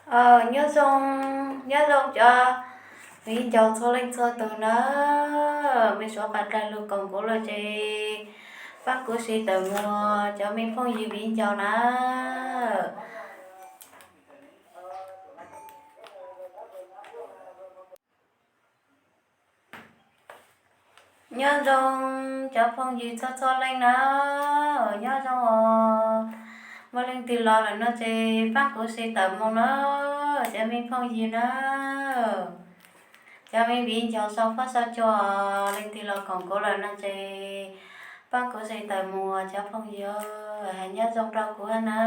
Nyob zoo, nyob zoo cov viv ncaus txhua leej txhua tus na. Mej suav qas dlaws lug koom kuv lawm ces paab kuv sib tawm muag cov me phooj ywg viv ncaus na. Nyob zoo cov phooj ywg txhua txhua leej na. Nyob zoo os. Muaj leej twg los lawm no ces paab kuv sib tawm moog na, cov me phooj ywg na. Cov me viv ncaus sau fuab sau cua, leej twg los koom kuv lawm no ces paab kuv sib tawm moog cov phooj ywg, has nyob zoo rau kuv hab na.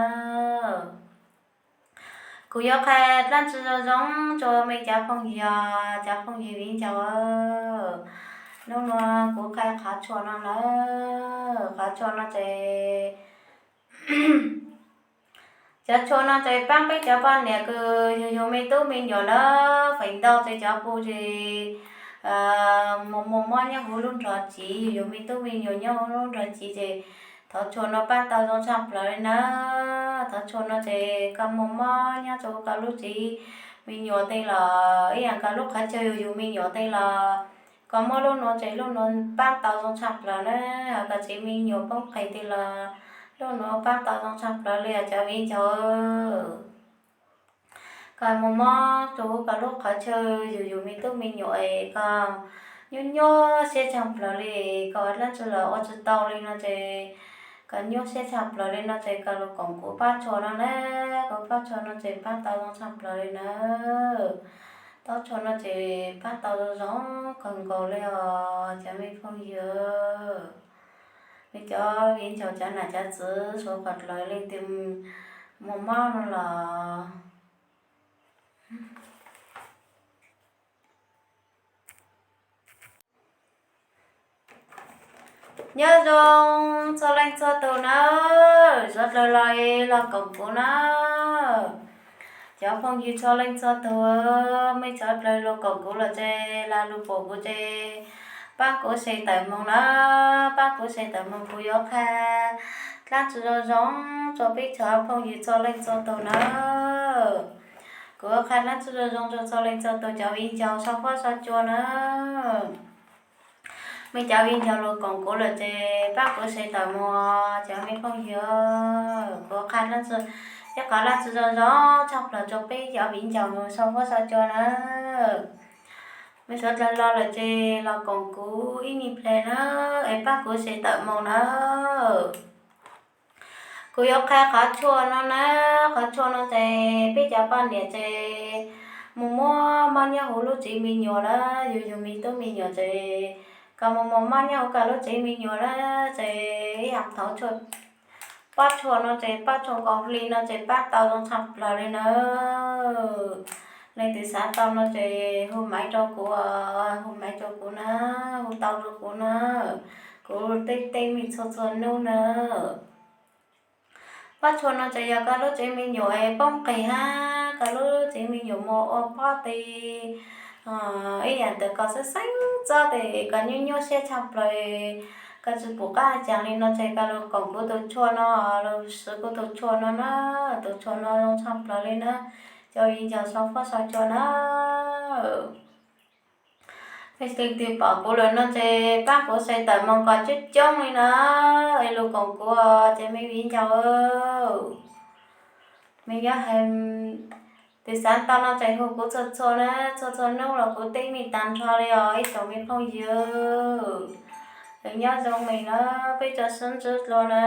Kuv yuav qha dlaab tsi zoo zoo rua mej cov phooj ywg, cov phooj ywg viv ncaus. Nub nua kuv qha qhov tshua no na, qhov tshua no ces, cov tshua no ces paab peb cov poj niam kws yug yug me tub me nyuam na, feem ntau ces cov pum ces mus muag mob nyob huv lub nrog tsiv, yug yug me tub me nyuam nyob huv lub nrog tsiv ces thov tshua no paab tau zoo tshaj plawg li na. Thov tshua no ces koj muag mob nyob rua koj lub tsev me nyuam tej los ib yaam koj lub qhov chaw yug yug me nyuam tej los koj muab lub nua ces lub nua paab tau zoo tshaj plawg na, hab koj tsev me nyuam poob qes tej los lub nua paab tau zoo tshaj plawg li os cov viv ncaus. Koj muag mob rua huv koj lub qhov chaw yug yug me tub me nyuam es koj nyuaj nyuaj siab tshaj plawg li, koj ua dlaab tsi los ua tsi tau li no ces koj nyuaj siab tshaj plawg li no ces koj lug koom kuv paab tshua no na, kuv paab tshua no ces paab tau zoo tshaj plawg li na. Taub tshua no ces paab tau zoo zoo kawg nkaus li os cov me phooj ywg. Mej cov viv ncaus cov nam cov txwv suav qhov dlaws leej twg muag mob no los nyob zoo txhua leej txhua tug na, suav dlawg los los koom kuv na. Cov phooj ywg txhua leej txhua tug, mej suav dlawg lug koom kuv los ces los lug pum kuv ces paab kuv sib tawm moog na, paab kuv sib tawm moog kuv yuav qha dlaab tsi zoo zoo rua peb cov phooj ywg txhua leej txhua tug na. Kuv yuav qha dlaab tsi zoo zoo rua txhua leej txhua tug cov viv ncaus sau fuab sau cua na. Mej cov viv ncaus lug koom kuv lawm ces paab kuv sib tawm moog cov me phooj ywg. Kuv qha dlaab tsi, ib qhov dlaab tsi zoo zoo tshaj plawg rua peb cov viv ncaus sau fuab sau cua na. Mej suav dlawg los lawm ces los koom kuv ib nyuag pliag na, es paab kuv sib tawm moog na. Kuv yuav qha qhov tshua no na, qhov tshua no ces peb cov poj niam ces mus muab mob nyob huv lub tsev me nyuam na, yug yug me tub me nyuam ces koj mus muab mob nyob huv koj lub tsev me nyuam na, ces ib yaam thov tshua, pab tshua no ces pab tshua nkaus hli no ces pab tau zoo tshaj plawg li na. Leej twg xav tau no ces hu maiv rau kuv, hu maiv rau kuv na, hu tau rau kuv na, kuv teb teb mej txhua txhua nub na. Pab tshua no ces yog koj lub tsev me nyuam poob qis hab koj lub tsev me nyuam mus ua pob ti, ib yaam ntawd koj xeeb xeeb txob tes koj nyuaj nyuaj siab tshaj plawg, koj tsi pum qab caag li no ces koj lug koom kuv tus tshua no, lug swv kuv tus tshua no na, tus tshua no zoo tshaj plawg li na, cov viv ncaus sau fuab sau cua na. Peb leej twg pom kuv lawm no ces pab kuv share tawm moog kom coob coob li na, es lug koom kuv ces mej viv ncaus. Mej nyob hais tus xav tau no ces hu kuv txhua txhua na, txhua txhua nub los kuv teb mej tag nrho li os ib tsoom mej phooj ywg. Nyob zoo mej na, peb tso sib ntsib dlua na.